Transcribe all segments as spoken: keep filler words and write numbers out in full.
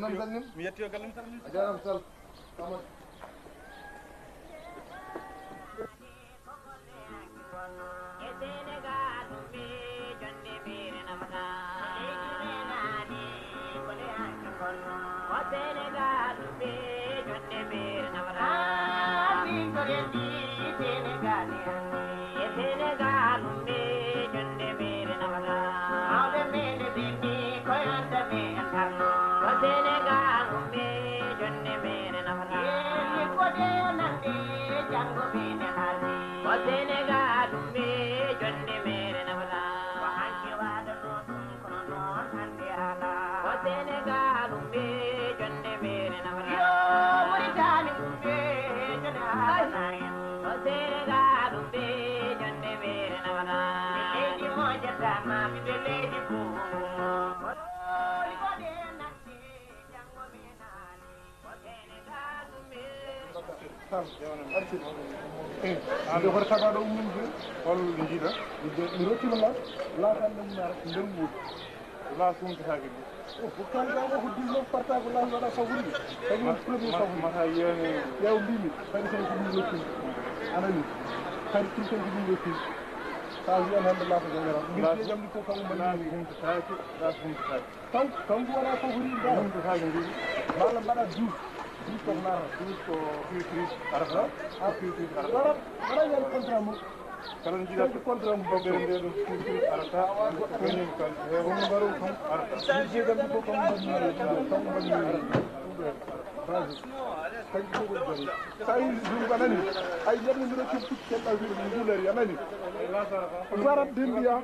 Min noon calmin. Mi yetti yo galle, mi salmini. A jaaraama Sall. Amadou. Sall, artir. Eyi, hannde hoto tabaɗo ummin de. Hol njiiɗa? Mi rottima lan, laatan ɗum nder nguuɗo. Ba sumtataake ɗum. O, ko kaalɗaa ko, ko dix-neuf partago laamu waɗa favori. Kañum woni premier favori. Mata yeene. Yaw mbimi, kadi sen ko ɗum rokki. Anani. Kadi ɗum sen ko ɗum rokki. Sa wi alhamdulillah ko jañata. Mbimi jamdi ko kam woni. Sumtataake, ba sumtataake. Kanko, kanko waɗa favori ɗa. Sumtataake mbi. Walla mbaɗa douze. Douze ko nata. Douze ko piwtiri arata. Piwtiri arata. Waɗa, waɗa yan contrat mo. Kala njiɗa ko contrat mo ɓoggere nde ɗum culture arata, woni kal, e woni mbaru ɗum arata. Yidde kam ko kam woni, kam woni, base. Kanko ko woni. Sa yi ɗum anani, ay yamni mbiɗo cim pucci ken ɗawi ɗum ngulari, anani. Warat dembiya.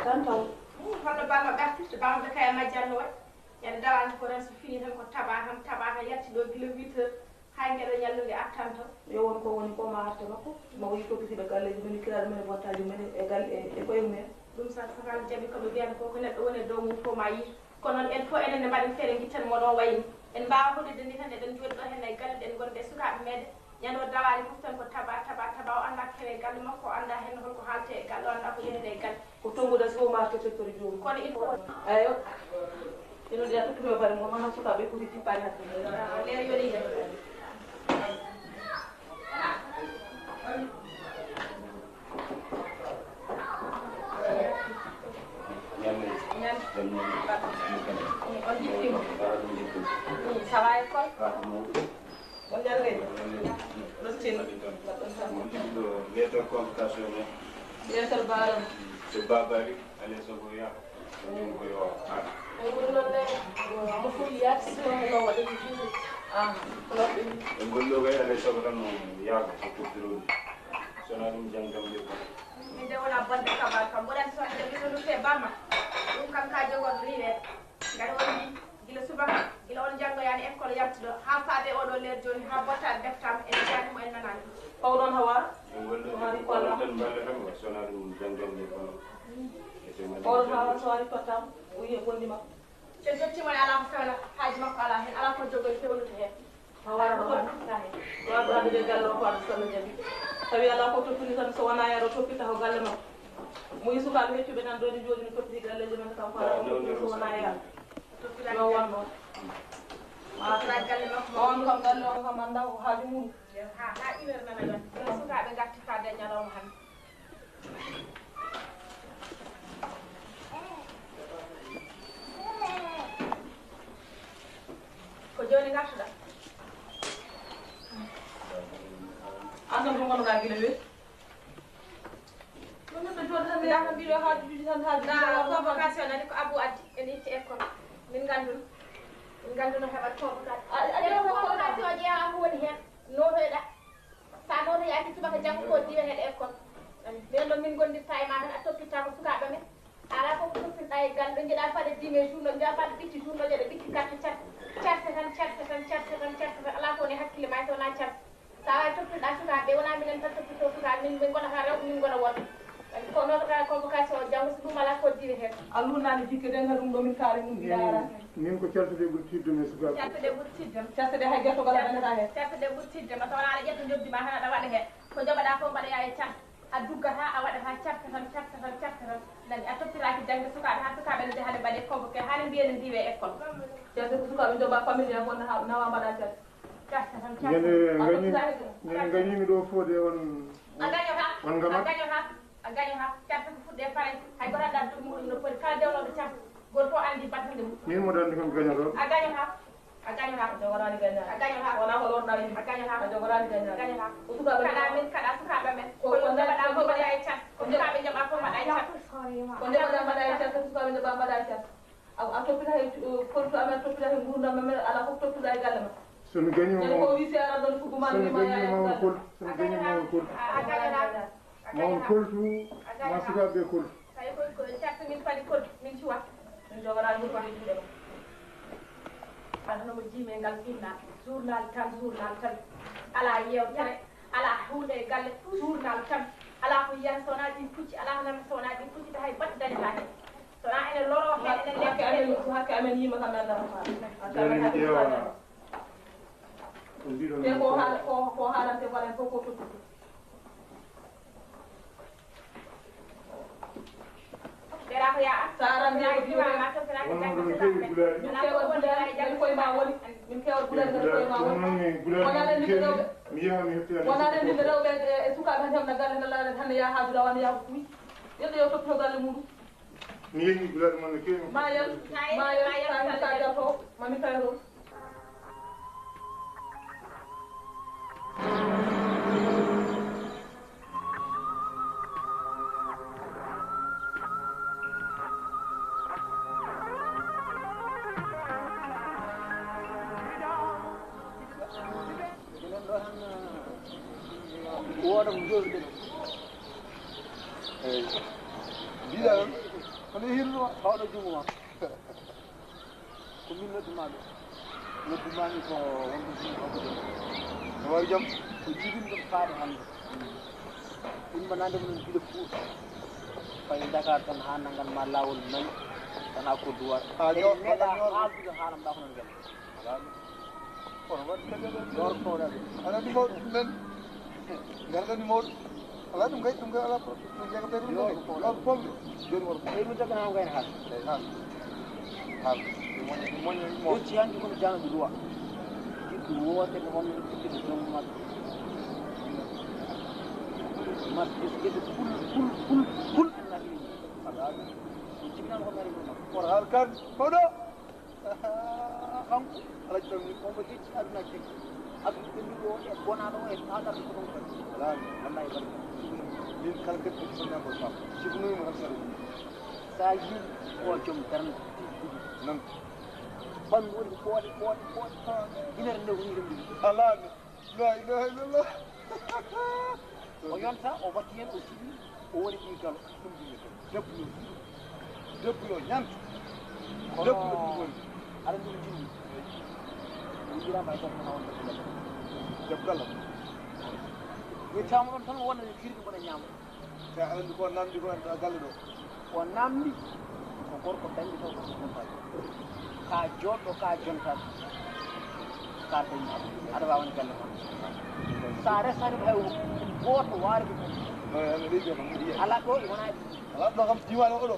Tan taw. Holno Bamma ɓe artirta? Bamma ɓe kay e majjal no waɗi. Ene dawa ko tan so fini tan ko taɓa tan, taɓa tan, yalti ɗo gila huit heures, haa ngeɗo ñallude artan tan. Yo won ko woni ko ma arta makko, ma o yii ko kisiɓe galleeji men, kiraaɗo men e bottaaji men e gal-, e, e koye mumen. Ɗum sa, sa Fallou Diaby ko ɓe mbiyata ko, ko neɗɗo woni e dow mum ko ma yii. Kono noon en fof enen ne mbaɗen feere ngitten mo ɗo wayni. En mbaawa hoɗirde ni tan eɗen njooɗi ɗo heen e galle ɗen ngonde e sukaaɓe meɗen. Ñande o dawaani fof tan ko taɓa, taɓa, taɓa, o anndaa ko heɓe e galle makko, o anndaa heen holko haaletee e galle, o anndaa ko yehete e galle. Ko tonngude so o maarta tottori joomum. Kono il faut. Eyo. Ino ɗiya tottude o bari mo, maha sukaaɓe ko jippaani hakkunde. Leer yoni heen. Ñande. Ñande. On jippima. Sawa école. Mo ñalnde. Ɗon cin. Lettre convocation ne. Lettre baram. To babari, ale sogo ya. Min ko yo. Ko ɗum noon ne, mo fuɗi yaade, si wonno no waɗi ɗum. Ah, ko ɗum. E ngol ɗo kay, ale sogo tan no yaago, ko tottirooɗi. So na ɗum jangam de ko. Min de wona bonde kabar kam. Mboɗa anndi so wonde min ɗo lutte Bamma. Ɗum kam ka jogor riiwe. Ngati on mbi, gila subaka, gila on janngoyaani école yaltuɗo, haa faade oɗo leer jooni, haa bottaade deftaama, en njaani mo, en nanaani ɗum. Oɗon Hawa? Hawa ko Allah. Tan mballe tan, so wonaa ɗum janngande kono. Oɗon Hawa so ari tottaama, o wiye bonndi makko. Sen tottiima e alaa ko fewna, haaji makko alaa heen, alaa ko jogoy fewnude heen. Hawa no waɗa. Waɗa ɗum e galle o, ko Aɗa Salla Jabi. Tawi alaa ko toppiri tan, so wonaa yaro toppita ko galle makko. Mo yi sukaaɓe heccuɓe nan ɗo, ɗi jooɗi no toppiti galleeji men, taw ko alaa ko toppiri, so wonaa yaro. Yo won noon. Maa on kam galle on kam anndaa ko haaju mum. Haa, haa une heure nana ɗon. Ɗon sukaaɓe ngarti faade e ñalawma hannde. Ko jooni ngartuɗaa? An kam ko ngonɗaa gila weeti. Ɗum ɗo jooɗi tan, yaha mbiɗo haajuuji tan, haajuuji tan. Na convocation nani ko Abou addi, en itti école. Min ngannduno, min ngannduno heɓat convocation. A, a, a, convocation ƴeewa ko woni heen, nootoyɗaa. Sa nootoyaaki subaka janngo ko diwe heen école. Ɓeen ɗo min ngonndirta e maa tan, a toppitta ko sukaaɓe men. Alaa fof ko toppinɗaa e galle, ɗo njiɗaa faade dime jour, ɗo njiɗaa faade ɓitti jour, ɗo njiɗaa ɓitti carte, carte, carte tan, carte tan, carte tan, carte tan, alaa ko woni hakkille maa so wonaa carte. Sa waawi toppinɗaa sukaaɓe ɓe, wonaa minen tan toppitoo sukaaɓe, min, min ngonata rewɓe, min ngona worɓe. Ko nootoɗaa convocation o janngo, so ɗum alaa ko diwe heen. A luunaani jikke de, ngar ɗum ɗo min kaari ɗum, mbiɗa ara. Min ko carte ɗe ɓuri tiiɗde mi sukaaɓe. Carte ɗe ɓuri tiiɗde ma. Carte ɗe hay gertogol a dañataa heen. Carte ɗe ɓuri tiiɗde ma, tawa aɗa ƴetta njoɓdi ma tan aɗa waɗa heen. Ko njoɓaɗaa fof mbaɗoyaa e carte. A duggataa, a waɗataa carte tan, carte tan, carte tan. Nani, a toppiraaki jaŋde sukaaɓe, haa sukaaɓe ne njaha ne mbaɗee convoqué, haa ne mbiya ne ndiiwe école. Certe ko sukaaɓe njoɓa familial, wonde haa nawa mbaɗa certe. Carte tan, carte. Ñande A gañi, toppiraaki ɗum. Ñande gañimi ɗo fode on, A gañotaa, on a gamat. gañotaa, a gañotaa. Carte ko fuɗɗe faray, hay goto anndaa ɗum muɗum no foti. Kala dewnooɗo carte, gooto fof anndi battande mum. Min mboɗo anndi ko mi gañoto. A gañotaa. A gañataa. A jogoraani gañaade. A gañataa. Wonaa ko lorɗaa yimɓe. A gañataa. A jogoraani gañaade. A gañataa. Ko sukaaɓe Kaɗaa men. Min, kaɗaa sukaaɓe men. Ko, ko ko njoɓaɗaa ko mbaɗaa e cas. Ko sukaaɓe njoɓaa ko mbaɗaa e cas. Ko njoɓaɗaa mbaɗaa e cas, ko sukaaɓe njoɓaa mbaɗaa e cas. A, a toppita he, uh, koltu amen, a toppita he nguurndam amen, alaa fof toppita e galle ma. So mi gañii Ñande ko o wii si ara ɗon fuɗɗu ma so mi wii ma gañii yaaya ma on galle. Koltu, so mi gañii ma on koltu. A gañataa. Ma on koltu, ma sukaaɓe ɓe koltu. Tawi ko, ko carte min paɗi koltu, min cuwa. Min jogoraani ɗum paɗi juuɗe ma. Aduna mo jiimi e ngal journal, journal tan, journal tan. Alaa yeewtere, alaa huunde e galle, journal tan. Alaa ko yiyata so wonaa ɗiin pucci, alaa ko nanata so wonaa ɗiin pucci, ta hay batte dañataa heen. So wonaa enen loroo heen, enen Hakke lekka amen, heen. Hakke amen yiima kam mi anndaa ko faami. Hakke amen, hakke mi faami. Te ko haal-, ko, ko haalante mbaɗen fof ko tottude. Sa arande ko diwa, min keewal gulaali, ngati koye ma woni. Min keewal gulaali, ngati koye ma woni. Wonaa renndinde rewɓe, wonaa renndinde rewɓe e, e sukaaɓe hannde, hannde galle, hannde laana, hannde yaha haaju law, hannde yaha ko kuy. Yeddo yo toppito galle muɗum. Mi yehi gulaali mon no keewi. Mayel, mayel, sa, sa jarto, ma mi kayo toon. Wooda ko jooɗuɗen. Eeyi. Mbiɗa noon, kono e hirno ma, fawɗo junngo ma. Ko min noddumaa ɗo. Noddumaami ko wonɓe jimɗo ko jam. No wawi jam? Ko jibinɗo faade hannde. Immanaade mo noon gila Fuuta. Fayi Dakar tan haa nanngan ma laawol nayi, tan haa Kodduwaar. Haa ñoot, meeɗa ñoot. Haaldude haala mbaa ko noon mbiyata. Alaa ɗum. Kono waɗi kadi aɗa anndi mawɗo ɗum men. Ngarɗani mawɗo. Alaa ɗum kay, ɗum kay alaa problème. Ɗum kay ko ɓeyɗo ɗum ɗo. Yo ko pompe. Jooni woro. Ɓeyɗo jagganaa ko kay haala. Eyi, haala. Haala. Ɗum woni, ɗum woni mo. Ɗum ci hanki kono jangɗo droit. Jiɗɗo woote ko wonno ɗum fitirde joom makko. Mas gese gese pul, pul, pul, pul. Alaa ɗum. Ɗum jibinano ko mari ɗum. Kono haala kan. Mawɗo. Kanko, Alhaji Pam, on ko jejji aduna jejji. Aduna ɓennuɗo o e bonaɗo o e tadarɗo ko ɗon kadi. Alaa mi. Wallahi barka. Min kala debbo ko fotnaa ko Pam. Sifnoyi mo tan saɗa ɗum. Sa yii ko joom darnde. Nan. Ɓanndu woni ko ɓooɗe, ɓooɗe, ɓooɗe. Inere nde ko ɗum ɗum. Alaa mi. La ilaha illallah. O yonta, o watti heen, o suɓi, o woni ɓii galo. Ɗum ɗum ɗum. Debbo yo suɓi. Debbo yo ñantu. Kono debbo yo ɗum woni. Aɗa ɗum jimmi. Mi yirama e tan kono wonde ko debbo. Debbo galle. Yettama ɗon tan wonde no kirɗi kono ñaama. Te aɗa anndi ko namdi ko e galle ɗo? Ko namdi ko gorko dañɗo taw ko ɗum fayi. Ka joɗɗo, ka jontaɗo. Ka dañi aɗa wawa woni galle ma. Sa resani hay gooto waari ko. No, no, no, no, no, no. Ala ɗo e wona. Ala ɗo kam diwale oɗo.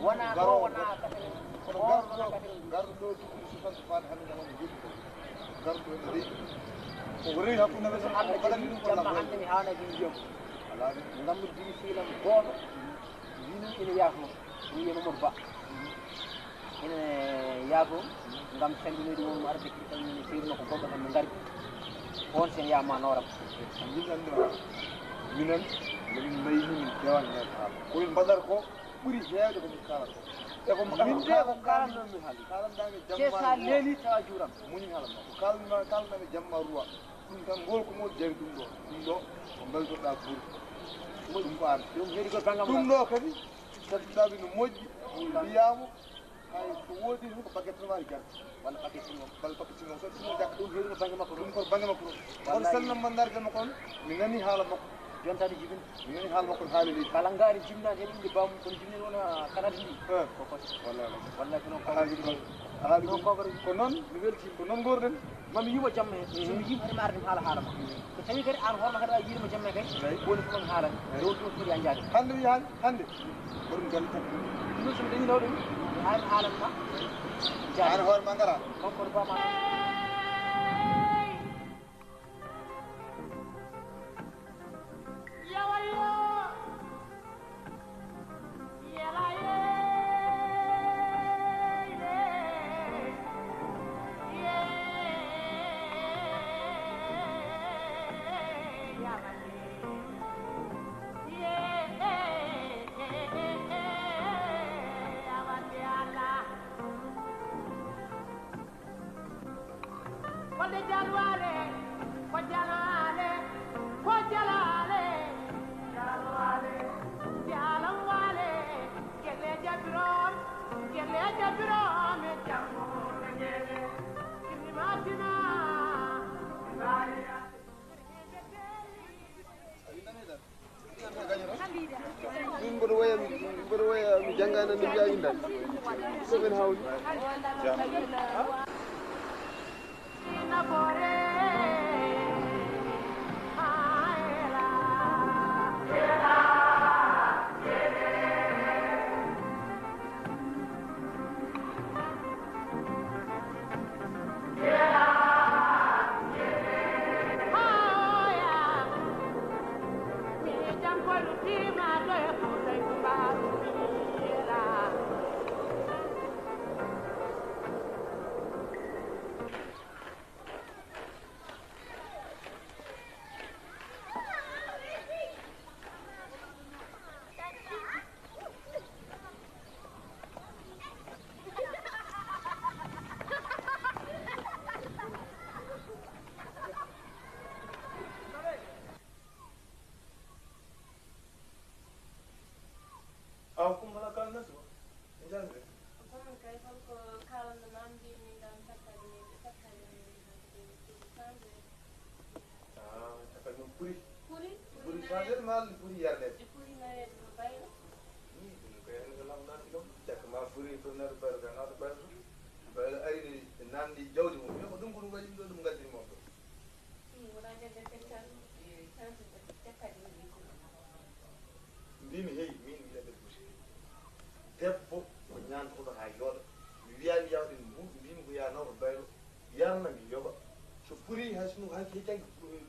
Wona ɗo, wona quatre-vingt. Kono garɗo ɗo, garɗo ɗo duɓi soixante faade hannde nana mo joɗi ko. Garɗo ene rewi. Ko rewi hakkunde men. Allah waɗani ɗum ko jamma hannde mi haana ɗum jom. Alaa ɗum. Ngam mi jogii fiilam gooto. Wino ene yaafo. Wiyee Mamadou Ba. Ene yaafo. Ngam sembinoyde won mo arde kirtal min seedino ko goɗɗo tan no ngari. On sen yaama nooram. Min anndi ma. Minen, min mbayni min kewan heen. Ko min mbaɗata ko ɓuri heewde ko min kaalata. E ko min de ko kaalanno mi haali. Kaalanɗaa mi jamma. Leeli tawa juuram. Muñi haala ma. Ko kaalanma, kaalanɗaa mi jamma ruwa. Ɗum tan ngol ko mo jawi ɗum ɗo. Ɗum ɗo ko mbeltoɗaa buuri. Ɗum ko an. Ɗum heedi ko bangam. Ɗum ɗo kadi, sattuɗaa mi no moƴƴi. Mbiyaamo, hay so woodi ko baguette no waawi jarde. Walla paquet singo. Walla paquet singo. So ɗum no jakka. Ɗum heedi ko bannge makko. Ɗum ko bannge makko ɗum. Kono sallam man darde makko on, mi nani haala makko. Jonta ɗo jibin. Mi nani haala makko on haali leydi. Kala ngaari jibinaani heɓi inde baamu kono jibinani wona kala ɗi. Eh. Ko foti. Wallahi. Wallahi ko noon ko. A haali ɗum. A haali ɗum. Ko noon. Mi weltii. Ko noon nguurɗen. Mami yiima jamma heen. So mi yiima haɗa mi arde mi haala haala ma. So tawi kadi aan hoorema kadi a yiirima jamma kadi. Eyi. Woni ko ɗon haalani. Eyi. Ɗo ɗum foti a jaade. Hannde mi yahan, hannde. Ko ɗum jannde tan. Ɗum so mi dañi ɗo ɗum. Mi haali haalan ma. Jaade. Aan hoore ma ngara. Kanko ɗo ba ma. Wonde jalwaale, ko jalaale, ko jalaale. Jalwaale, jalanwaale, gelle jabiroom, gelle jabiroom, e jammuure gelle. Kirima tima, mbaari. Min mboɗo woya, mboɗo woya, mi janngaani, mi mbiya winndal. Ko ɓen hawni. Nafoore, Furi. Furi? Furi changé ma, furi yarde. Furi nareede no baylo. Ni ɗum ko en ko lamɗaaki ɗum. Cakka ma furi, furi nareede baylo, ka naata baylo. Baylo ari, nanndi jawdi mum. Yo ko ɗum ko ɗum waɗi ɗum ɗo, ɗum ngaddiri mom ɗo. Mbimi, hey, min mi debbo Boucher. Debbo ko ñaantoɗo haa yooɗa. Mi wiyaani yawde mbuuɗu, mbimi ko yaa nawto baylo, yarna mi yoɓa. So furi, hay sino, hay heccanki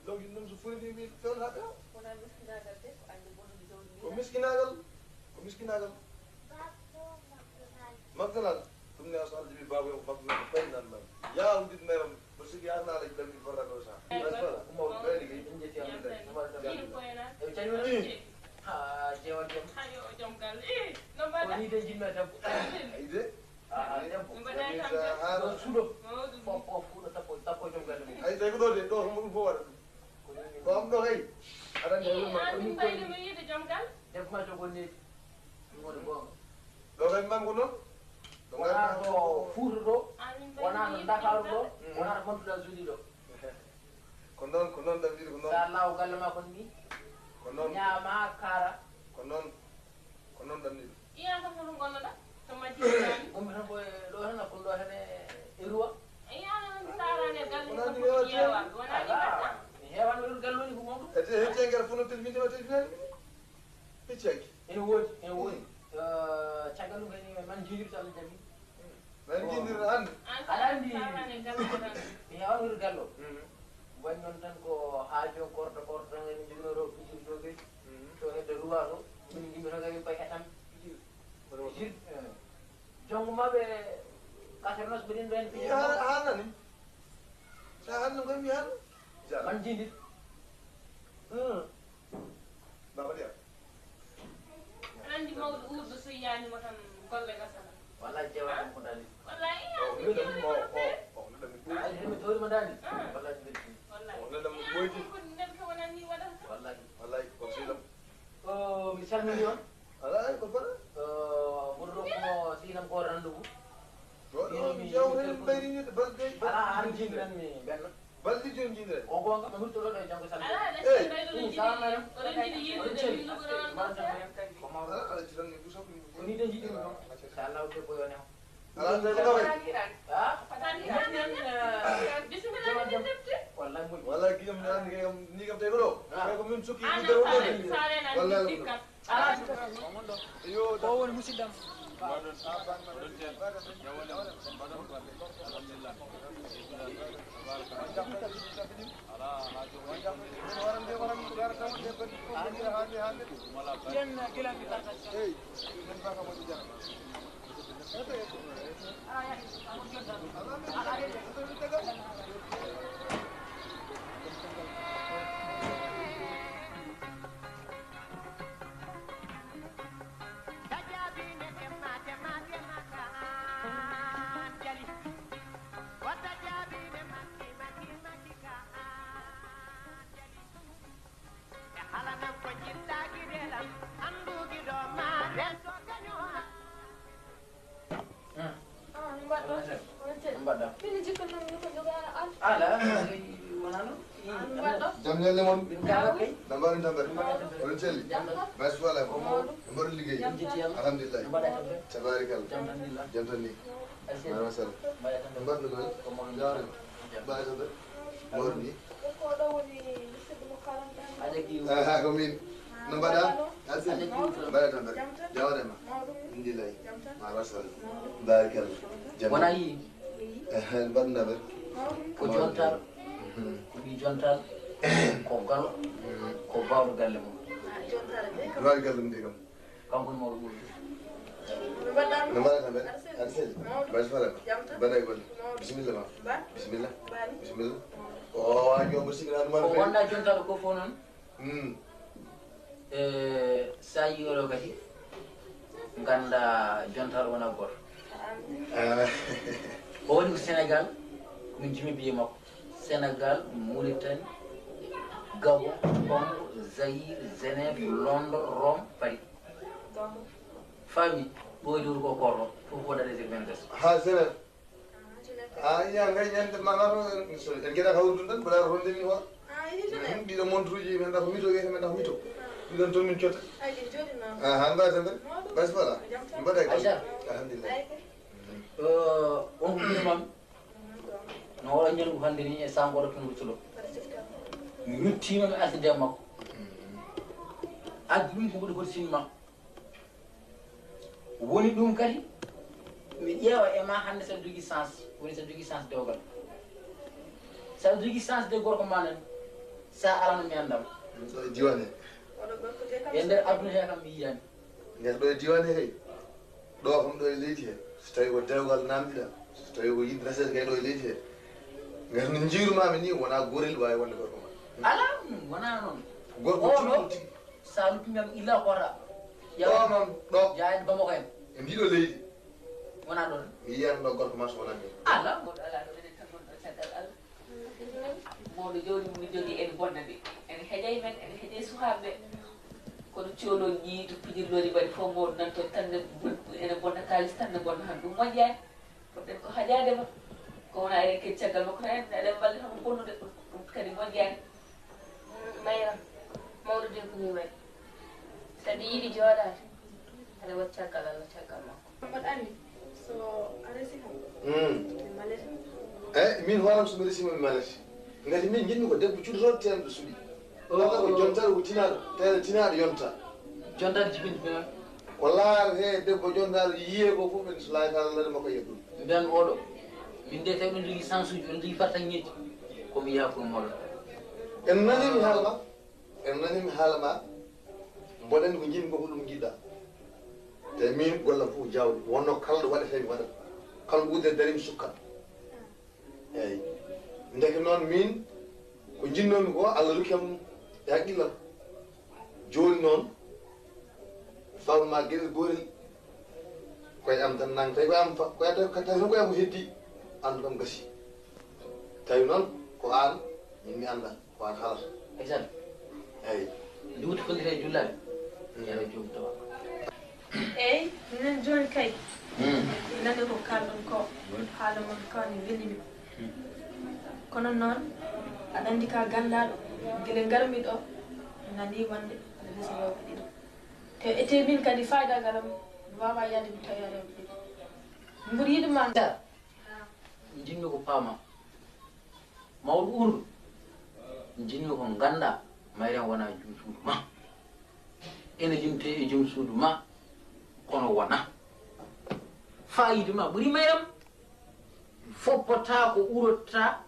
lawƴin ɗum, so furi, mi, mi fewna haa ɓeewa. Wona miskinaagal de, ko añde bonde jawdi. Ko miskinaagal, ko miskinaagal. Maktanal, ɗum ne, so Allah jaɓi, baaba o, baaba o, faynan ma. Yaa, on dit meram, mboɗo sikki an, Alhaji Lamine Farra ɗo sa. Masala, ko mawɗo ɓeyde kay. En jetti Allah. Ɗum waɗa ɗum. Ii. Ha, jeewa jom. Hayo, jom galle. Ii, no mbaɗa? Ko ni de jinno debbo. Ay de. Ah, debbo. Mbaɗa kam de. Ɗo suuɗo. Fof, fof, fuɗo tappo, tappo jom galle mum. Ay, tawi ko ɗo de, ɗo, homo ɗum fof waɗa ɗum. Ko am ɗo kay. Aɗa anndi, ii, an min mbayli mi yiide jom galle. Debbo ma jogo neeji. Ɗum woni goonga. Ɗo kay, man ko noon. Wonaa ɗo Fuuta ɗo, wonaa ɗo Ndakaaru ɗo, wonaa ɗo Mantu-ɗaa Zoli ɗo. Ko noon, ko noon ɗam wiɗi, ko noon. Sa laaw galle ma kon ni. Ko noon. Ñaama, kaara. Ko noon, ko noon ɗam wiɗi. Iyan kam hoto ngonnoɗa to majji. Ummi tan ko e ɗo tan, kon ɗo tan e, e ruwa. Iyan tan sarane galle ni ko foti yeewa. Wonaa ni mbaɗta. Mi heewani ɗo galle woni ko mawɗo. E te, hecci engrais fof no telfinde, o telfinani. Hecci engrais. Ene woodi, ene woodi. Eh, caggal ɗum kadi, man jiidirta Allah jaɓi. Man jiidirta hannde. Aɗa anndi, mi heewani wuur gallo. Waɗi noon tan ko haa jooni korɗo, korɗo tan emin njogino ɗo pijirɗo kadi. To hedde ruwa to, min njimmi to kadi koye etam pijir. Pijir, eh. Jonngo maɓɓe katernos ɓe ɗin ɗo en pijir. Haa, haa nani. Sa hannde koye mi hannde. Man jiidir. Baba Dia. Aɗa anndi mawɗo uurɗo so yiyaani mo tan golle gasata. Wallaay, jeewa tan ko daali. Wallaay, iya, o, mi o, jeewa o, o, o, o, neɗɗo mi ɓooyi. Ay, hemi tori mo daali. Ah. Wallaay, mi weltii. Wallaay. O, neɗɗo mi ɓooyi. Ko nder ko wonani waɗata. Wallaay. Wallaay, ko sehil am. O, mi salmini on. Alaa, ay, ko fana? O, mboɗo rokkuno sehil am ko rendez-vous. Ɗo, ɗo, mi jawre en mbayri ni, balɗe, alaa, har jiidiran mi benn. Balɗe joyi jiidiran. Ko goonga, mi hutoro ɗo e janngo salmini. Alaa, alaa, eh, salaam aleykum. Oɗon njiɗi yiidude min luɓuron ɗo seeɗa? Ko mawɗo. Alaa, alaa, jiiran mi ɓuso ko mi ko ni de jiiɗi ɗum. Inchallah, debbo yo newo. Alaa, tawi ko ɗo kay. Ha? Bisimilla, min defti. Wallaay, moƴƴi. Wallaay, giɗam mi andi kay kam, ni kam tawi ko ɗo. Ah. Kay ko min sukki. An yiɗde o ɗo de. Wallaay, ko ɗo. Alaa. O woni musidɗam. Mbaɗon, mbaɗon tel. Jawale on, mbaɗon golle. Alhamdulillah. Alaa, alaa, jogo. Yen gila mi tarta. Eyi. Mbaɗɗa. Ala, wonano. Jam ñalle mon. No mbaɗon tampere? Oɗon celli? Basi wala ko? Mbaɗon liggey? Alhamdulillah. Tabarikalla. Jam tan ni. Machallah. Mbaɗɗo ɗo? Jaare. Mbaɗa tampere? Mawɗo ni. Aha, ko min. No mbaɗa? Alsel. Mbaɗa tampere? Jawre ma. Alhamdulillah. Machallah. Barikalla. Jam. Wona yi. Ehe, mbaɗ tampere? Ko jontal. Ko ɓii jontal. Ko galo. Ko bawɗo galle mum. Barikalla, ɗum de kam. Kanko woni mawɗo ɓuri. No mbaɗɗa tampere? Aɗa selli? Mbaɗi fala ma. Mbaɗa e golle. Bisimilla ma. Bisimilla. Bisimilla. O, a ñomo sikki na ɗum. Ko wonɗa jontaɗo ko fof noon. Hmm. E, sa yi oɗo kadi, ganda jontaɗo wona goto. Ah. O woni ko Sénégal, min jimi biye makko. Sénégal, Mauritanie, Gabon, Congo, Zaïre, Genève, Londres, Rome, Paris. Fami, ɓoydi wuro ko korɗo, fof ko daɗe sirɓe en gas. Ha Genève. Ah, iya, ngay ñande ma, ma, ma, so, en geɗa hawru ɗum tan, bala ronde min wa. Ɗiɗo montre uji men ɗa ko mito, wiyete men ɗa ko mito. Ɗiɗon toon min cotta. Ay, ɗi jooɗi noon. Ah, han mbaɗa tan. Bas voilà. Mbaɗa ko. Aïcha. Alhamdulillah. Ay. Ko on ko mam. No wala ñalngu hannde ni e sango ɗo tun rutuɗo. Mi ruttima mi asde makko. Addi ɗum ko ɓuri hoto sinma. Woni ɗum kadi, mi ƴeewa e ma hannde saɗa jogii chance, woni saɗa jogii chance dewgal. Saɗa jogii chance de gorko ma nan, sa alano mi anndam. Ɗo e diwan he. E nder aduna he kam mi yiyani. Nder ɗo e diwan he kay. Ɗo kam ɗo e leydi he. So tawi ko dewgal namdiɗa, so tawi ko yiɗde resede kay ɗo e leydi he. Ngar no njiirumami ni wona gorel wawi wonde gorko ma. Ala, wona noon. Gorko cuɗɗo tigi. Sa luttindam illa kota. Ɗo noon, ɗo. Jaayen Bamako en. E ndiɗo leydi. Wona ɗon. Mi yiyan ɗo gorko ma so wonani. Ala. Mawɗo alaa ɗo enen tan wonɗo caggal Allah. Mawɗo jawdi mum jogii ene bonna ɓe. Ene heƴay men, ene heƴay suhaaɓe ɓe. Kono coolooji ɗi to pijirlooji mbaɗi fof mawɗo nan toon tan ne bon-, ene bonna kaalis tan ne bonna han ɗum moƴƴaani. Poɗɗen ko hajaade mo. Ko wona eɗen kedi caggal makko tan eɗen mballita mo bonnude ɗum. Ɗum kadi moƴƴaani. Mayra, mawɗo de ko ni wayi. Saɗa yiɗi jooɗaade, aɗa waɗi caggal Allah, caggal makko. Mbaɗa anndi, so a resi kam, mi malete. Eyi, min hooram so mi resi mo mi malete. Ngati min njiɗmi ko debbo cuɗotooɗo teeŋɗo suɓi. Ɗo ko jontaɗo ko tinaaɗo, tawi tinaaɗo yonta. Jontaɗo jibinta. Ko laarete debbo jontaɗo yiyee ko fof, ɓen so laawi kala lade makko e ɗum. Nden oɗo, min de tawi ɗum jogii sens uji, ɗum jogii fartaŋŋeeji, ko mi yaha pour moɗon. En nanii mi haala ma, en nanii mi haala ma, mboɗen ko njiɗmi ko ko ɗum njiɗɗa. Te min gollam fof ko jawdi, wonno kala ɗo waɗete mi waɗat. Kala ɗo wuddere dari mi sukkat. Eyi. Ndeke noon min ko njinnoomi ko Allah rokki am e haqqillam. Jooni noon, fawma geɗel gootel koye am tan nang, tawi koye am fa-, koye, tawi, tawi tan koye am ko heddi, anndu kam gasi. Tawi noon ko aan, min mi annda ko aan haalata. Aysata. Eyi. Nduuti fonnditii e jullaade. Mm. Yara joom tawa. Eyi, minen jooni kay, mm, mi nani ko kaalɗon ko, mm, haala mon ko ne welimi. Mm. Kono noon, aɗa anndi ka ganndaaɗo, gila ngarmi ɗo, mi nani wonde aɗa resi rewɓe ɗiɗo. Te ete min kadi fayda galam, mi wawa yaade mi tawi rewɓe ɗiɗo. Mi ɓuri yiɗde ma ngar. Njiɗmi ko paama. Mawɗo urɗo, njiɗmi ko ngannda, Mayram wona joom suudu ma. Ene limte e joom suudu ma, kono wona. Fayida ma ɓuri Mayram. Foppata ko urota.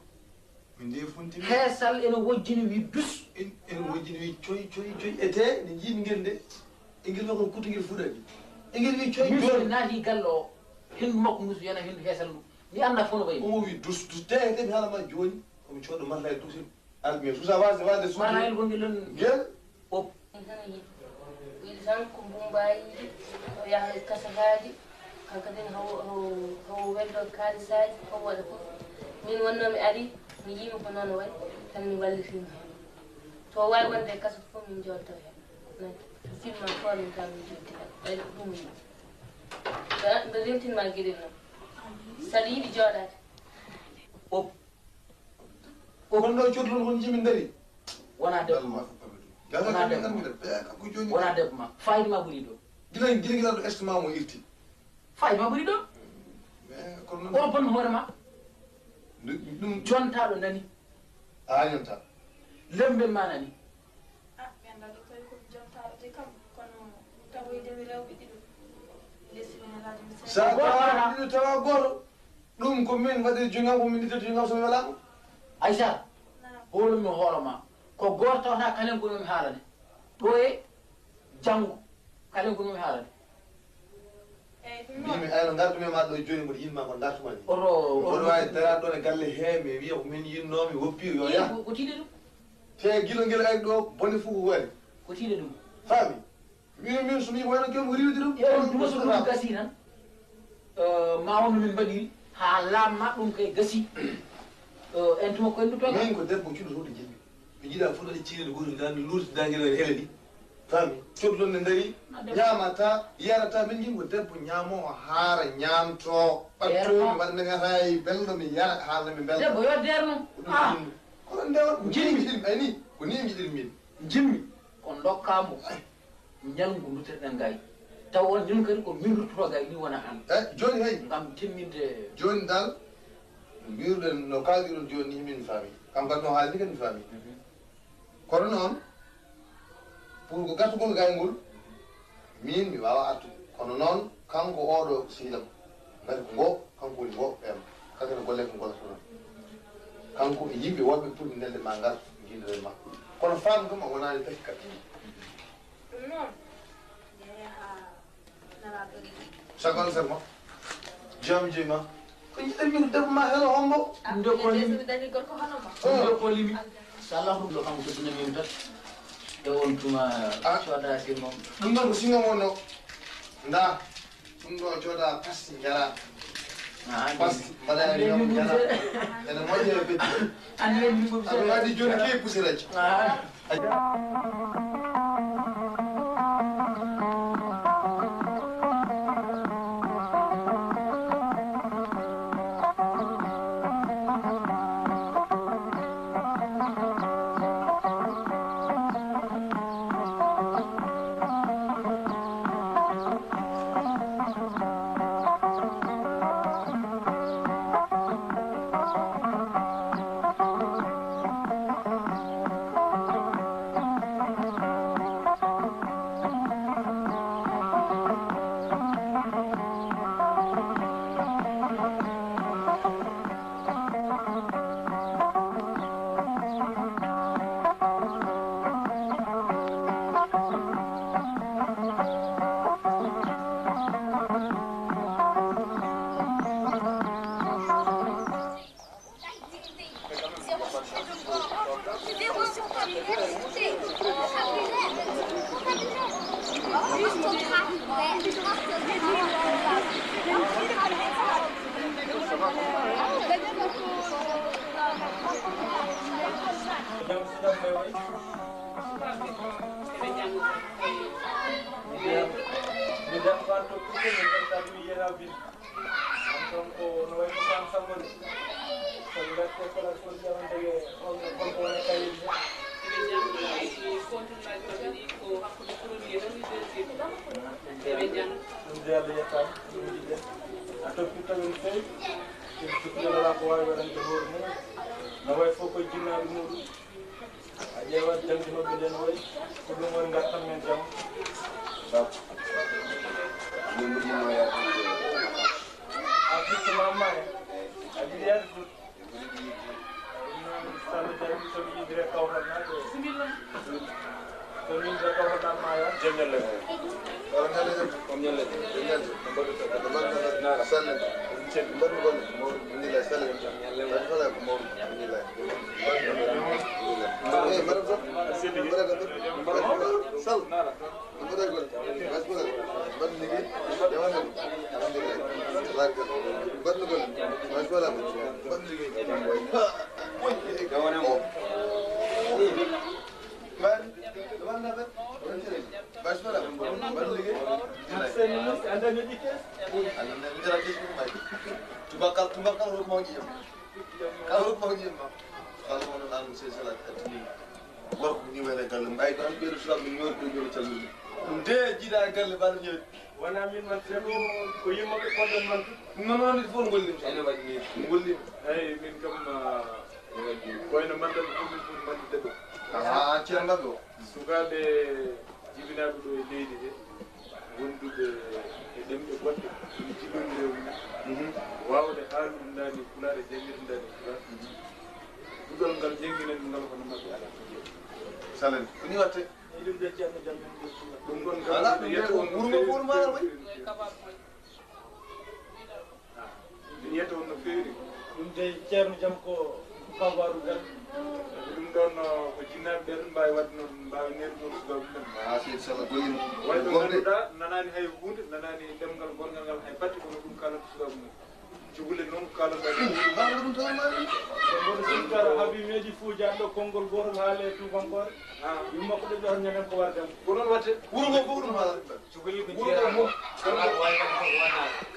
Min de funtimi. Heesal ene wojjini wi dus. En, ene wojjini wi coy, coy, coy. Ete, ne njiɗmi ngel de. Engel makko no kuttungel fuɗaani. Engel wi coy. Min jooni naati galle o, henndu makko ndu so yana henndu heesal ndu. Mi annda fof no wayi. Omo wi dus, dus, te, te mi haala ma jooni. Omo coodo marlayel dus. Almi, susa wasde, wasde suudu. Marlayel ko ngel on. Ngel. O. Tan yiɗi. Wiide tan ko mbumbaayiiji, o yaha e kasafaaji. Kanko kadi hawo, hawo, hawo weldo kaalisaaji, hawo waɗa fof. Min wonno mi ari, mi yiimi ko noon o wayi, tan mi wallitii mo heen. To o waawi wonde e kaso fof, min jooɗotoo heen. Nani? Sinno kono kam mi joddi hen. Ɓay ko ɗum yiɗi. Mbe rentin ma giɗel noon. Saɗa yiɗi jooɗaade. O. O. Kono ɗo codlon kon jimi ndari. Wona debbo ma. Wona debbo ma. Wona debbo ma. Fayda ma ɓuri ɗo. Gila, gila, gila ɗo est ma mo irti. Fayda ma ɓuri ɗo. Mais kono noon. Ko bonno hoore ma. Ɗum, ɗum. Jontaɗo nani. A yonta. Lembel ma nani. Ah, mi anndaa ɗo tawi ko mi jontaɗo de kam, kono mi tawoyde mi rewɓe ɗiɗo. Lesdi men alaaji mi seeɗa. Sa tawa ɗiɗo tawa gooto, ɗum ko min waɗi junngo am, ko min ittata junngo am so mi welaama. Aïcha, naam. Hoolum mi hoolo ma. Ko gooto tawata kalen ko mi haalane. Ɗo e janngo, kalen ko mi haalane. Mbimi, ayno ngartumi e ma ɗo jooni, mboɗo yiɗma ko dartuma ni. Oto, oto. Mboɗo waawi daraade ɗon e galle he, mi wiya ko min yinnoomi, woppi, yo yah. Ko, ko tiiɗe ɗum? Te gila ngel ari ɗo, bone fof ko waɗi. Ko tiiɗe ɗum? Faami? Mbimi, min so mi wayno joom ko riiwde ɗum. E on tuma so ɗum gasi tan, eh, ma won no min mbaɗiri, haa laamma ɗum kay gasi. Eh, en tuma ko en ɗum toga. Min ko debbo cuɗo to ɗo jimmi. Mi jiɗa fof ɗaɗi ciireede gooto, ndaa no luurti, ndaa ngel waɗi hele ni. Faami? Codlon ne ndarii, ñaamata, yarata, min njiɗmi ko debbo ñaamo, o haara, ñaamto, ɓatto, mi waɗa mi ngata e belɗo, mi yara, haala mi belɗo. Debbo yo deer noon. Ko ɗum njiɗmi. Kono ndewan ko njiɗmi, ay ni. Ko nii njiɗir min. Njimmi ko ndokkaa mo ñalngu nduttirɗen ngaay. Taw on ñun kadi ko min ruttuto ngaay ni wona an. Eh, jooni hay. Ngam timminde. Jooni dal, mbiruɗen no kaaldiron jooni ni min faami. Kam kadi no haali ni kadi mi faami. Mhm. Kono noon, pour ko gatugol ngaay ngol, min mi waawa artude. Kono noon, kanko oɗo sehil am, ngati ko ngo, kanko woni ngo ɓeema. Kanko no golle ko gollata noon. Kanko e yimɓe wonɓe pour mi nelde ma ngar, njindere ma. Kono faam kam a wonaani taki kaɓɓi. Ɗum noon, nde yaha. Sagal sama. Jam jima. Ko jiɗen min debbo ma helo hombo. Ɗum ɗo ko limi. Ɗum ɗo ko limi. Salah ɗum ɗo kam ko dina min tan. Ɗo on tuma. Ah. Soda sirmo. Ɗum ɗon ko singo mo no. Nda. Ɗum ɗo jooɗa pasti njara. Ah, pasti mbaɗa e ñoom njara. Ene moƴƴi e beddi. An len mi. Aɓe waɗi jooni ke kusiraji. Ah. Mi dam fan to kuke mi dam tan mi yera bin. An tan ko no way ko san sango de. Ko mi gatte ko la ko jam de on ko ko wona kay ni. Be jam ko ko ni ko hakku ko ni e dum de. Be jam. Dum de Allah yetta. A to ko tan sey. Ko ko la ko way wadan ko hor mo. No way fo ko jinna mo. A ƴeewat jangde maɓɓe nde no wayi, ko ɗum woni ngartam men jam. Bab. Min mbuɗi ma yaade. A firti ma amma en. A jiɗi yaade ɗum. Ɗum noon, so Allah jaɓi, so mi yidire kawtal naade. Bisimilla. So min de kawtal ma ya. Jam ñalle. Wala ñalle jam. On ñalle. Jam ñalle. No mbaɗɗon? Ko mbaɗɗon? Naala. Sallem. Ɗum ceddi. Mbaɗɗon golle. Mawɗum. Alhamdulillah. Sallem. Jam ñalle. Tan fala ko mawɗum. Alhamdulillah. Mbaɗɗon golle. Alhamdulillah. Eh, mbaɗɗon fof. Sell. Mbaɗɗon golle. Sall. Naala. Mbaɗɗon golle. Mas mbaɗɗon. Mbaɗɗon liggéey. Jawaale. Alhamdulillah. Tabaraka. Mbaɗɗon golle. Mas mbaɗɗon. Mbaɗɗon liggéey. Ha. Jawaale mo. Mbaɗɗon. Tubakal, tubakal, rokku ma ƴiƴam. Kala rokku ma ƴiƴam ma. Kala ko non an sey sala ka tini. Gorko ni wayla galle, mbay ko an ɓeeɗo sukaɓe min ñoori ɗo jooɗo calmini. Ɗum de jiiɗa e galle mbaɗa ñeewi. Wona min man seeɗo, ko yimmaɓe koɗɗon man. Ɗum noon wonde fof ngollim. Ene waɗi ni. Ngollim. Eyyi, min kam, ah, koyno mbaɗɗon fof min fof mbaɗi debbo. Ah, ceerno mbaɗɗo. Sukaaɓe jibinaaɓe ɗo e leydi he, wonduɓe e ɗemɗe goɗɗe, ɗum jiɗɗon rewrude, mhm, waawde haalude ndaani Pulaar e janngirde ndaani Pulaar. Mhm. Duɗal ngal jannginanmi ngal kono maɓɓe alaa ko jeeɗi. Salen, ko ni watte? Eɗum de ceerno jam men ɗum ɗum ɗon kam. Alaa ɗum de, yeto on no wuro ngo feewi, wuro feewi, feewi. Min yetta on no feewi. Ɗum de ceerno jam ko kabaru gal. Ɗum ɗon, uh, ko jinnaaɓe ɓe ɗum mbaawi waɗde noon, mbaawi neeɗude noon sukaaɓe mum. Ah, seydi Sala gollima. Way no ngannduɗaa, nanaani hay huunde, nanaani ɗemngal gorngal ngal hay batte, kono ɗum kaalata sukaaɓe mum. Cukalel noon ko kaalata. Mbaɗa ɗum tan e maɗa. Mboɗo siftara Habi meeɗi Fuujaanɗo konngol gootol haale e tuubankoore. Ah. Yumma ko ɗum ɗon ñamen ko warde. Ko noon watte. Wuro ngo fof ɗum haala. Cukalel ko jeyaa. Wuro ngo fof. Kala ko waawi waɗde fof wona.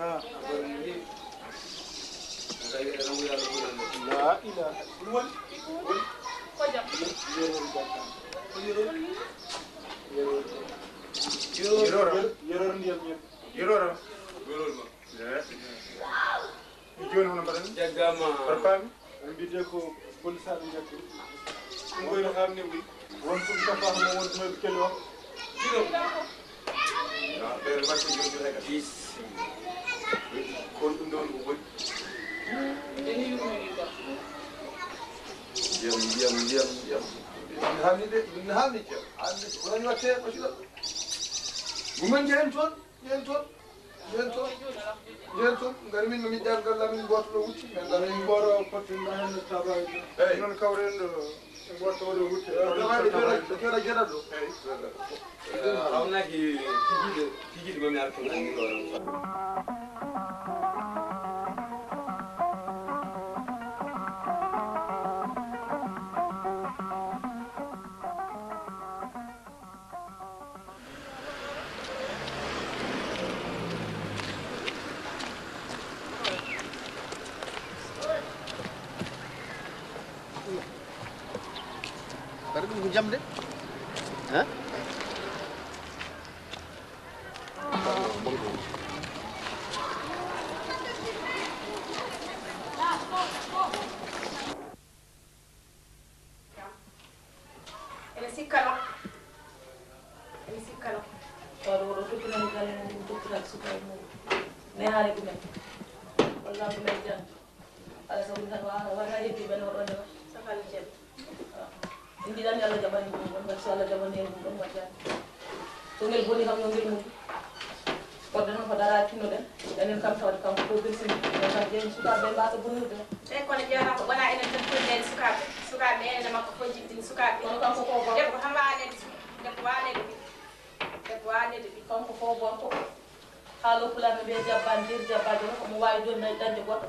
Ah. La ilaha. Ɗum woni? Woni? Yeror. Yeror. Yeror. Yeror. Yeror. Yeror. Yeror. Yeror. Jooni hono mbaɗen? Jaggama. Barpaami. En mbiyetee ko Boli Saaɓe Njakku. Ɗum koy no haamni wi. Won ɗum tafaama mo won ɗum e kelo. Kilo. Ah, ɓeere makko joni joni hay ka. Dix. Kon ɗum ɗon ko boni. Ndiyam, ndiyam, ndiyam, ndiyam. Ɗum haamni de, ɗum haamni ceerno. Haamni ko woni watte ko sila. Ɗum en jehen toon. Nden toon, nden toon, nden toon, ngari min no miɗɗe angal lamin gooto ɗo wutti, min angal min gooto pottinno heen no tabaani ɗo. Eyi. Noon kawren ɗo, e gooto ɗo wutti. Tabaani ɗo joɗa, joɗa, joɗa ɗo. Eyi. Eh, hawnaki tigi, tigi ɗo mi artu nangi ɗo. Kadi ɗum ko jamde, hein? Ene sikkano. Ene sikkano. Kono oɗo toppinani galle mum, ɗum toppitata sukaaɓe mum. Nehaare ɗumen. Walla ɗumen jannde. Alaa sabu tan wa-, wata heddi ɓen oɗo ndewa. Sakal ceeb. Min njiɗani Allah jaɓani ɗum ɗon, ngati so Allah jaɓani en ɗum ɗon, waɗi an. So ngel boni kam, yo ngel moƴƴu. Wadde noon ko dara tinnoɗen, enen kam tawde kanko ko belsinɗo, enen kam ƴeewen sukaaɓe ɓe mbasa bonirde. Eyi, kono ƴeewata ko wona enen tan fodde en sukaaɓe, sukaaɓe enen e makko fojjintini sukaaɓe. Kono kanko ko gorko. Debbo tan wawa neɗɗo, debbo wawa neɗɗo ɓiɗɗo, debbo wawa neɗɗo ɓiɗɗo. Kanko ko gorko. Haalo pulaar no mbiya jabba ndeer, jabba jono, omo wawi joni dañde goɗɗo.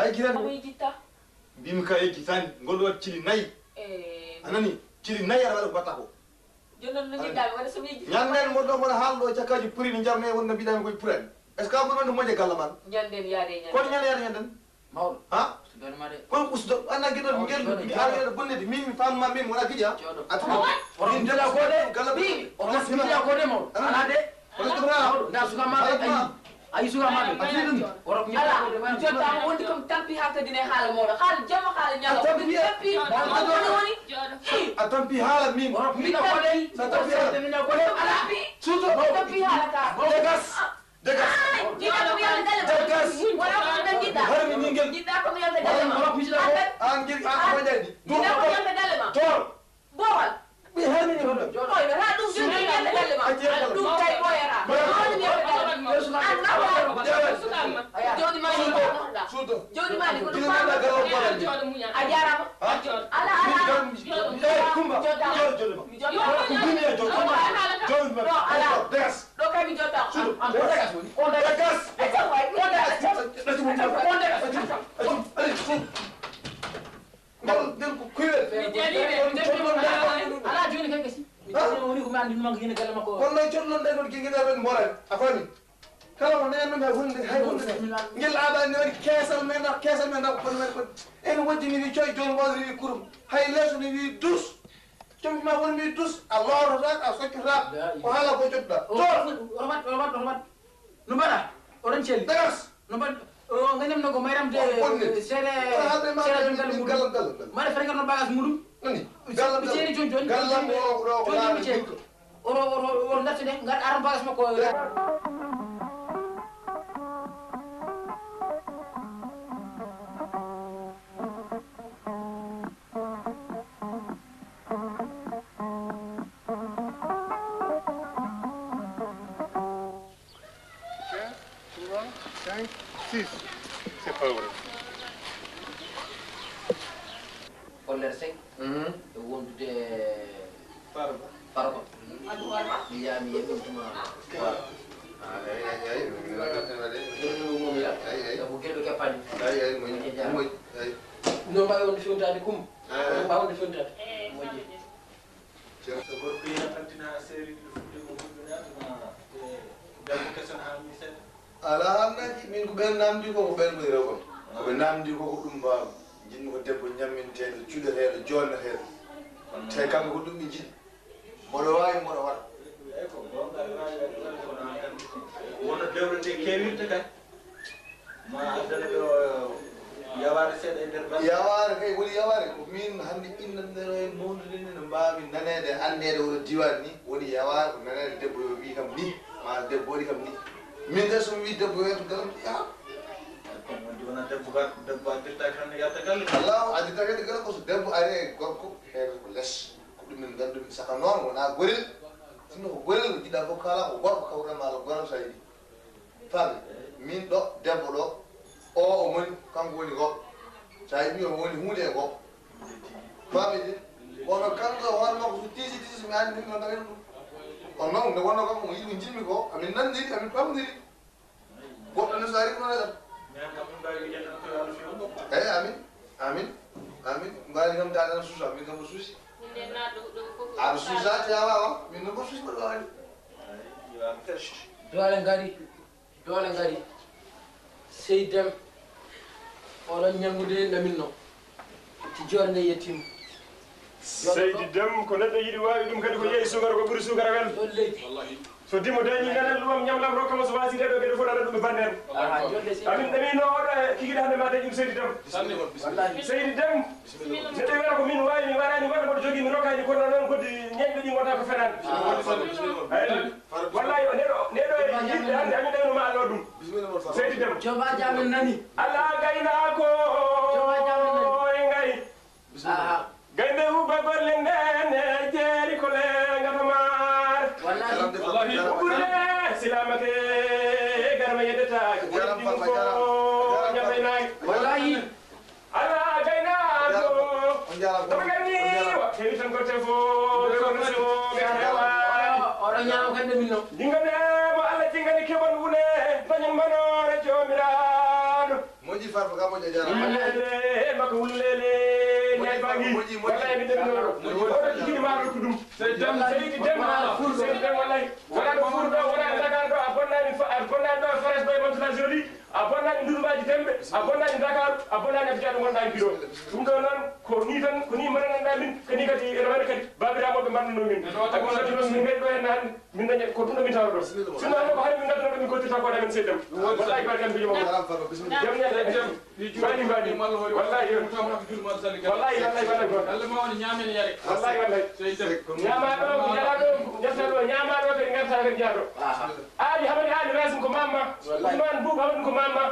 A yejjitaani? Omo yejjitta. Mbimi ka yejjitaani. Ngol ɗo waɗi cili nayi. A nani? Cili nayi aɗa waɗa ko mbaɗta ko. Jooni noon no njiɗɗaa mi waɗa so mi yejjitaani. Ñande mo ɗo mboɗo haala ɗo cakkaaji puri no njarno e wonno mbiɗa mi koye purani. Est-ce que a ɓuri wonde moƴƴe galle man? Ñande mi yaade e ñande. Kono ñande yaade ñande. Mawɗo. Ha? Ustu doole ma de. Kono ustu doole. Anna giɗo ngel mi ari ɗo bonnede min mi faamma min wona giƴa. Jooɗo. A tuma. Oto min jala ko de. Galle bi. Oto min jala ko de mawɗo. Ala de. Oto ɗum rawa. Nda suka ma de. Ayi. Ayi suka ma de. A fi ɗum. Oto min jala ko de. Jotta mo wondi kam tampi ha kadi ne haala mawɗo. Haala jamma haala ñaama. Tampi. Tampi. Woni woni. A tampi haala min. Oto min jala ko de. Sa tampi haala. Ala. Suuto. Tampi haala ka. Degas. Degas. Jiɗɗa ko mi yalta galle ma. Degas. Wala ko mi jiɗɗa. Harmi ni ngel. Jiɗɗa ko mi yalta galle ma. Wala ko mi jiɗɗa ko. An ngel an ko moƴƴani. Jiɗɗa ko mi yalta galle ma. Tor. Bowal. Mi harmi ni ngel. Oy, ha ɗum joni mi yalta galle ma. Ɗum kay ɓoyata. Wala mi yalta galle ma. An na wa. Jawdi ma ni ko. Suuto. Jawdi ma ni ko. Ɗum ma. A jarama. Ala ala. Eh, Kumba. Jawdi ma. Jawdi ma. Jawdi ma. Ɗo ala. Degas. Ɗo kay. Suudu. On dagas woni. On dagas. On dagas. On dagas. Allez, suudu. Nder, nder ko kuwel. Mi jaɓi ɓe, mi jaɓi ɓe. Alaa, alaa jooni kay gasi. Mi jaɓi woni ko mi anndi ɗum ko yine galle makko. Kono noon joɗɗo noon ɗaɗol gigi ɗaɗol mboɗa. A faami? Kala ko neen men hay hunde, hay hunde. Ngel aada ne waɗi keesal men, ndax keesal men, ndax kono men ko en wajjini wi coy jooni mboɗo rewi kurum. Hay leeso ne wi dus. Comci ma woni mi dus, a loototaako, a soccotaako. Ko haala ko jottuɗa. O Toon. Robat, robat, robat. No mbaɗa? Oɗon celli? Dagas. No mbaɗ-, o, ngañam no ko mayram de. O bonni. Seeɗa, wala haalde ma seeɗa de, ɗum galle min muɗum. Galle, galle, galle. Mbaɗa fere ngarno bagage muɗum. Nani? Galle, galle. Seeri jooni, jooni, galle jooni, o, o, o, jooni, o, jooni, o, ceeri. Oto, oto, oto dartide, ngar aran bagage makko. Deux, trois, cinq, six. C'est pas vrai. Follere cinq. Mhm. E wondude Farba. Farba. Mi yaami e ɗum tuma. Ah, ay, ay, ay. Ɗum ɗum ɗum ya. Ay, ay. Sabu gelɗo keppani. Ay, ay, moƴƴi. Moƴƴi, ay. No mbawi wonde fewtade kum. Ah. No mbawi wonde fewtade. Moƴƴi. Ceerno. So gorko yiya tantina seeri ɗo fuɗɗi mo huɗɗunaade ma, e, debbo keso no haami seeɗa? Alaa, annaji, min ko ɓeen naamndi ko, ko ɓeen ngoni rewɓe am. Ko ɓe naamndi ko, ko ɗum mbaawmi. Njiɗmi ko debbo ñamminteeɗo, cuɗeteeɗo, joonneteeɗo. Te kamɓe ko ɗum ɓe njiɗi. Mboɗo waawi, mboɗo waɗa. Eey, ko goonga, aɗa waawi, aɗa waawi, kono aan tan, wonno dewle ɗe keewirta kay. Ma addana ɗo yawaare seeɗa e nder balɗe. Yawaare kay woni yawaare. Ko min hannde innanɗo e mawnude ni no mbaawmi naneede, anndeede oɗo diiwaan ni. Woni yawaare ko naneede debbo yo wii kam ni, maa debbo waɗi kam ni. Min kay so mi wii debbo yo yaltu galle am, yaha. Kono wonde wonaa debbo ka, debbo addirtaake hannde yalta galle. Allahu addirtaake hannde galle, ko so debbo ari e gorko, heewata ko les. Ko ɗum min nganndumi saka noon wonaa gorel. Sinno ko gorel, ko jiɗɗa fof kaalaa ko gorko kawruɗaa maa ko gorel so a yiɗi. Faami? Min ɗo, debbo ɗo, o, o moni, kanko woni gorko. So a yiɗi o woni huunde e gorko. Faami de? Kono kanko e hoore makko so tiisi, tiisi, mi anndi min no mbaɗen ɗum. Kono noon, nde wonnoo kanko mo yiɗi, njiɗmi ko, amin nanndiri, amin pamdiri. Goɗɗo ne so ari, ko noon tan. Eeyi, amin, amin, amin. Mbaɗi kam daade tan suusa, min kam ko suusi. Aɗa suusa, te a waawaa, min noon ko suusi mbaɗa waawde. Doole ngari. Doole ngari. Seydi Dem, oɗon ñanngude lamin no. Ti joɗnde yettiima. Seydi Dem, ko neɗɗo yiɗi waawi ɗum, kadi ko yeeyi suukara, ko ɓuri suukara welde. Joɗ leydi. So dimo dañi nanan ɗum am, ñamlam rokka mo, so waasi ɗeɗo geɗe fof nanan ɗum e bannde am. Aha, joɗ leydi. Amin ɗamino oɗo e kikiɗe hannde ma dañi ɗum Seydi Dem. Wallahi. Seydi Dem. Neɗɗo wiyata ko min waawi, mi waɗani, waɗa mboɗo jogii, mi rokkaani, kono noon kadi ñande ɗi ngota ko fenaande. Ah, bismillah, bismillah. Eyi. Wallahi, o neɗɗo, neɗɗo e yimɓe hannde, amin ɗawnoo ma Allah ɗum. Bismillah, mon Seydi Dem. Jooma jaamen nani. Alaa gaynaako. Jooma jaamen nani. E ngayi. Bismillah. Aha. Gaynde huuba golle nden e jeeri ko le ngata maar. Wallahi. Wallahi. Ɓurde silaamake garma yeddetaake. Jaaraama, woni ɗum ko jaaraama. Ñamre naange. Wallahi. Alaa gaynaako. On njaaraama. Kono ganni wa, heewi tan ko tefo, ɓe kono so, ɓe heewa. Oɗo ñaama kadi min no. Jingane mo Allah jingani keɓon wule, dañen manoore Joomiraaɗo. Moƴƴi Farba, ka moƴƴi, a jaaraama. Wulleele, makko wulleele, ñaay bangi. Moƴƴi, moƴƴi. Wallahi, mi ɗemino. Moƴƴi. Oɗo jigini ma ɗo ko ɗum. Seydi Dem, Seydi Dem, Seydi Dem, wallahi. Wonaa ɗo Fuuta ɗo, wonaa Dakar ɗo, a bonnaani fa-, a bonnaani ɗo Faransi ɗo e Mantes-la-Jolie. A bonnaani Ndurumbaaji Tembe, a bonnaani Ndakaaru, a bonnaani Abijan ɗo ngonɗaa e Biro. Ɗum ɗo noon, ko nii tan, ko nii mbaɗanɗaa min, ko nii kadi ene waɗi kadi baabiraaɓe ɓe mbaɗnoo min. Tawi ko sati noon min ngari ɗo heen hannde, min daña ko ɗum ɗo min tawa ɗo. Sinno hannde ko hari min ngadduno ɗo min kollirta ko amen seeɗa. Wallahi ko ari kam mbiɗo mo. Jam ñande. Mbaɗi, mbaɗi. Wallahi, wallahi, wallahi, wallahi. Wallahi, wallahi. Ñaama ɗo, yara ɗo, ngarta ɗo, ñaama ɗo, kadi ngarta, kadi jaa ɗo. Aali Hamadi Aali Racine ko mamma. Wallahi. Ousmane Boubou Hamadi ko mamma.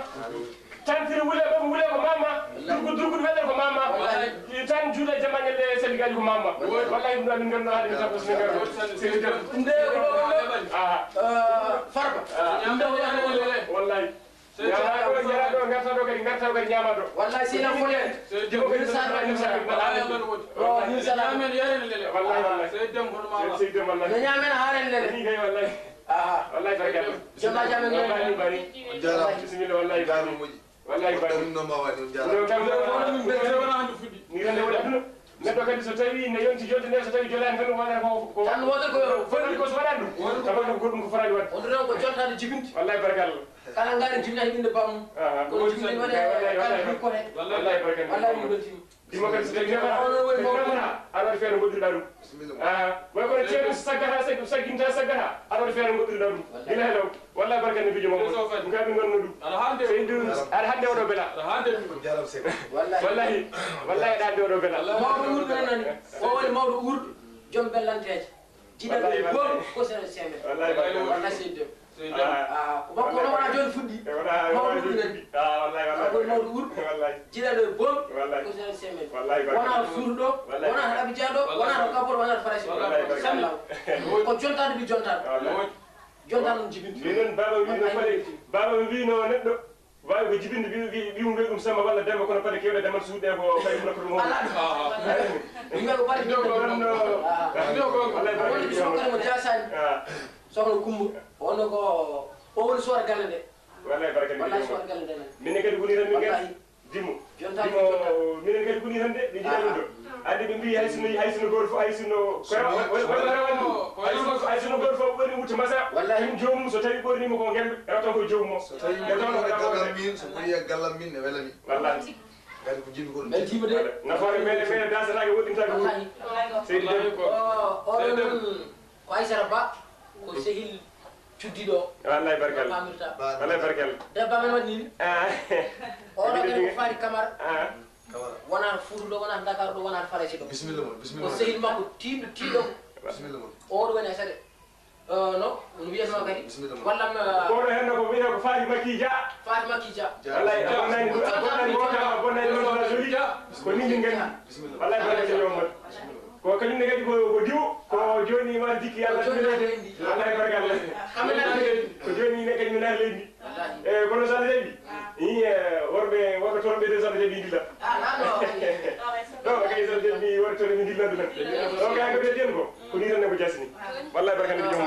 Tantiri Wule Baba Wule ko mamma. Wallahi. Durgu Durgu Wele ko mamma. Wallahi. Tan Juula Jamañel e Senegal ko mamma. Wallahi. Wallahi, ɗum ɗo min nganndu haade min tappo Senegal. Senegal. Nde ko ɗo, ɗo. Ah. Eh, Farba. Ah. Nde ko ɗo, ɗo. Wallahi. Ñaama ɗo, yara ɗo, ngarta ɗo kadi, ngarta ɗo kadi, ñaama ɗo. Wallahi, sina folen. Min sara, min sara. Wallahi. Oh, min sara. Ñaamen, yaren lele. Wallahi, wallahi. Sey dem hono ma. Sey dem, wallahi. No ñaamen haren lele. Ni kay, wallahi. Aha. Wallahi. Jama jama. Bani, bani. On jaaraama. Bisimilla, wallahi. On jaaraama moƴƴi. Wallahi, bani. Ɗum no mbaawani, on jaaraama. Ɗum kam, ɗum kam, ni tan ne waɗa ɗum. Neɗɗo kadi so tawi ne yonti jonde nde, so tawi jolaani tan, waɗata ko, ko tan wota ko foti ko so waɗaani ɗum. Tawa ɗum ko ɗum ko fotaani waɗde. On ɗon ko jontaade jibinde. Wallahi, barakallah. Kala ngaari jibinaani ɓiɗɗo baamu. Aha. Kono jibinaani waɗa wallahi, kala wallahi. Ɗum ko he. Wallahi, barakallah. Wallahi, ɗum ɗon timi. Ɗimo kadi so tawi neema, on woni mawɗo. Aɗa waɗi feere ngoɗɗirɗa ɗum. Bisimilla. Ah, way kono ceeɗu saggata, sagg-, sagginta saggata. Aɗa waɗi feere ngoɗɗirɗa ɗum. Ina helaw. Wallahi barka ne bijo mo. Ɗum ka min ngonno ɗum. Aɗa hande. Seydu, aɗa hande oɗo bela. Aɗa hande ɗum. Jaram sek. Wallahi. Wallahi, wallahi aɗa hande oɗo bela. Mawɗo wuurɓe nani. O woni mawɗo wuurɓe. Joom bellanteeje. Jiɗa ɗum boom ko sene semen. Wallahi barka. Wallahi seydu. Ah, ko makko wona, wona jooni fuɗɗi. Eh, wona, wona jooni fuɗɗi. Ah, wallahi, wallahi. Ko mawɗo wuurɗo. Wallahi. Jiɗaɗo e boom. Wallahi. Ko sene semen. Wallahi, barka. Wona suuduɗo, wallahi, wona to Abidjan ɗo, wona to Kabol, wona to Farayse. Wallahi, barka. Sallah. Ko jontaɗo mi jontaɗo. Wallahi. Jontaɗo ɗum jibinti. Minen baba wi no fale, baba wi no neɗɗo waawi ko jibinde ɓi, ɓi, ɓiyum weeɗum Samba walla Demba, kono paɗe keewɗe damal suuɗe ko fay wuro ko ɗum. Alaa ɗum. Yimɓe ko paɗe keewɗe damal. Ɗum ɗo. Ah. Wallahi, barka. Woni sohkere mo Jaasani. Ah. Sohkere Kumba. Wonno ko o woni sohkere galle nde. Wallahi, barka. Wallahi, sohkere galle nde. Minen kadi woni tan min kadi. Wallahi. Dimo. Jonta. Dimo, minen kadi woni tan de, ɓe njiɗa ɗum ɗo. Andi ɓe mbi hay sino, hay sino goto fof, hay sino, ko hay sino, hay sino goto fof woni wutte masa. Wallahi. Ɗum joomum so tawi ɓornima ko ngelɗo, rewata ko joomum o. So tawi woni e gallam min, so woni e gallam min, ne wela min. Wallahi. Kadi ko jiɗmi ko ɗum. Beltima de. Nafoore meɗen, meɗen dasataake, woɗɗintaake. Wallahi. Seydi Dem. O, o ɗon ko Aysata Ba, ko sehil cuddiɗo o. Wallahi barkalla. Pamirta. Wallahi barkalla. Debbo amen waɗi ni. Ah. Oɗo kadi ko Fari Kamara. Ah. Wona Fuuta ɗo, wona Dakar ɗo, wona Farayse ɗo. Bisimilla mon, bisimilla mon. Ko sehil makko tiiɗo, tiiɗo. Bisimilla mon. Oɗo woni Aysata. Eh, no, no wiyatnoo kadi? Bisimilla mon. Wallam, eh, kono henno ko wiyetee ko Fari Makki Dia. Fari Makki Dia. Wallahi, a bonnani, a bonnani wota, a bonnani wota joli. Ko ni min nganndi. Bisimilla. Wallahi, barka yo Umar. Ko kañum ne kadi ko, ko diwo, ko jooni ma jikki Allah. Ko jooni naati leydi. Wallahi, barka Allah. Ko jooni ne kadi mi naati leydi. Wallahi. Eh, kono so Allah jaɓi, i, eh, worɓe, worɓe toon ɓe de so Allah jaɓi dilla. Ah, non, non. Ɗo kay so Allah jaɓi worɓe toon ɓe dilla dula. Ɗo kay ko ɓe den ko, ko ni tan ne ko jasni. Wallahi, barka ne joom.